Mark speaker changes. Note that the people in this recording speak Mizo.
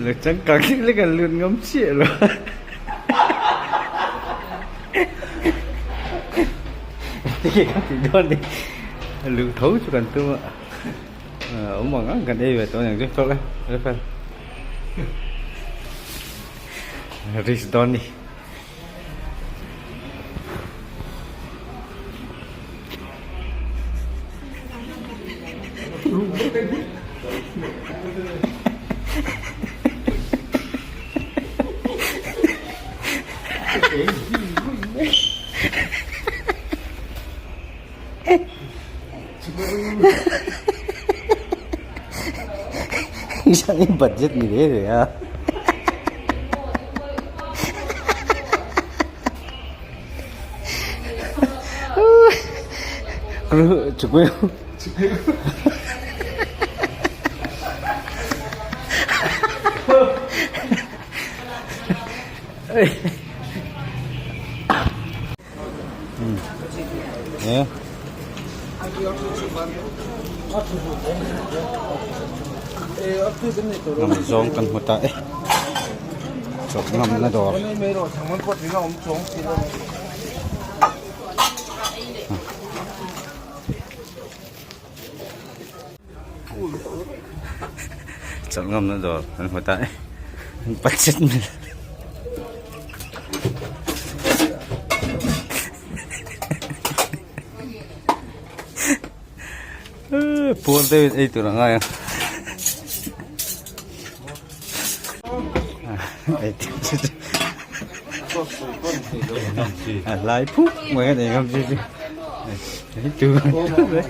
Speaker 1: Lo changkang deuh lek an lut ngam chiah lo Enge kan tih dawn ni luh tho chu kan tum a awm ang ang kan ei ve tawh aniang chu chawlh e fel risk dawn ni. Budget ni ve ve a. Ngam zawng kan hmu ta e chawp ngam na dawr chawp ngam na dawr kan hmu ta e budget Puar deuhin ei tur a ngai a. A lai phuk mai a nei ngam chi chu. Ei tur mai.